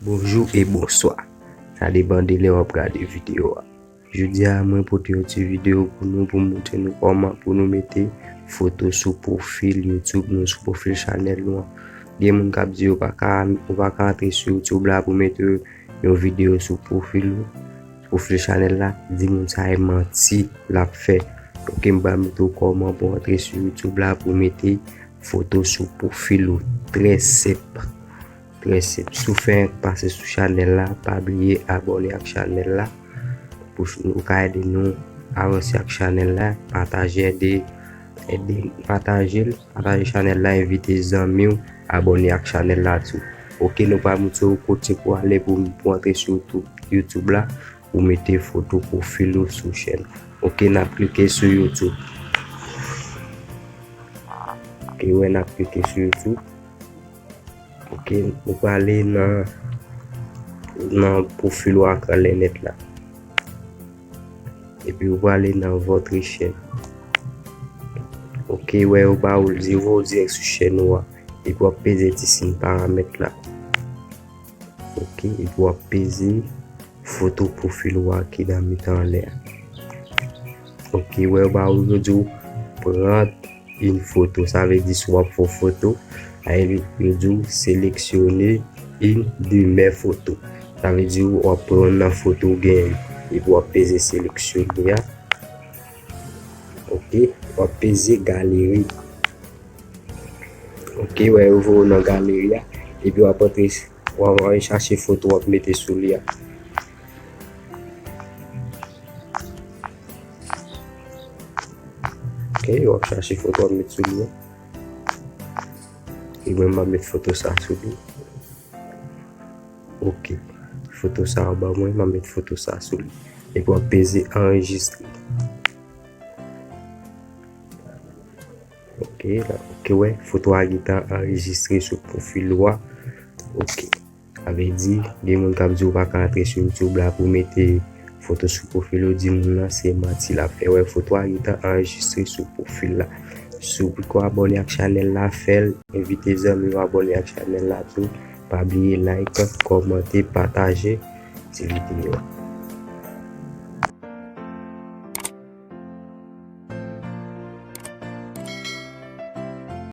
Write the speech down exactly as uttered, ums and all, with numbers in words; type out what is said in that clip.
Bonjou e bonswa. Sa depann de lè w ap gade videyo a. Jodi a, mwen pote yon ti videyo pou nou, pou montre nou kòman pou nou mete foto sou pwofil YouTube nou, sou pwofil chanèl nou an. Gen moun k ap di yo pa ka, ou pa ka antre sou YouTube la pou mete yon videyo sou pwofil ou, pwofil chanèl la. Di moun sa e manti l ap fè. Ok, m pral montre w kòman pou antre sou YouTube la pou mete foto sou pwofil ou. Trè senp. Trè senp. Si w fenk pase sou chanèl la, pa bliye abòne ak chanèl la. Pou ch-, ou ka ede nou avanse ak chanèl la. Pataje, ede, ede, pataje l. Pataje chanèl la, envite zanmi w abòne ak chanèl la tou. Ok, nou pral montre w kote pou ale pou, pou antre sou YouTube, YouTube la, pou mete foto pwofil ou sou chèn. Ok, n ap klike sou YouTube. Ok, wè, n ap klike sou YouTube. Ok, ou prale nan, nan pwofil ou ak anlè nèt la. Epi ou prale nan votre chaîne. Ok, wè, ou ba ou l di ou voye w dirèk sou chèn ou a. Epi w ap peze ti siy paramèt la. Ok, epi w ap peze foto pwofil ou a ki nan mitan anlè a. Ok, wè, ou ba ou, yo di w pran une photo. Sa vle di si w ap fè yon foto, a, yo di w seleksyone une de mes photos. Sa vle di w ap pran nan foto ou genyen. Epi w ap peze seleksyone a. Ok, w ap peze galeri. Ok, wè, yo voye w nan galeri a. Epi w ap antre, w ap, w ap chache foto w ap mete sou li a. Ok, w ap chache foto w ap met sou li a. E mwen, m ap met foto sa sou li. Ok. Foto sa yo ban mwen, m ap met foto sa sou li. Epi w ap peze anrejistre. Ok, la, ok, wè, foto a gentan anrejistre sou pwofil ou a. Ok. Sa vle di, gen moun k ap di ou pa ka antre sou YouTube la pou mete foto sou pwofil ou, di moun nan se manti l ap fè. Wè, foto a gentan anrejistre sou pwofil la. Si w poko abòne ak chanèl la, fè l. Envite zanmi w abòne ak chanèl la tou. Pa bliye like, kòmante, pataje ti videyo a.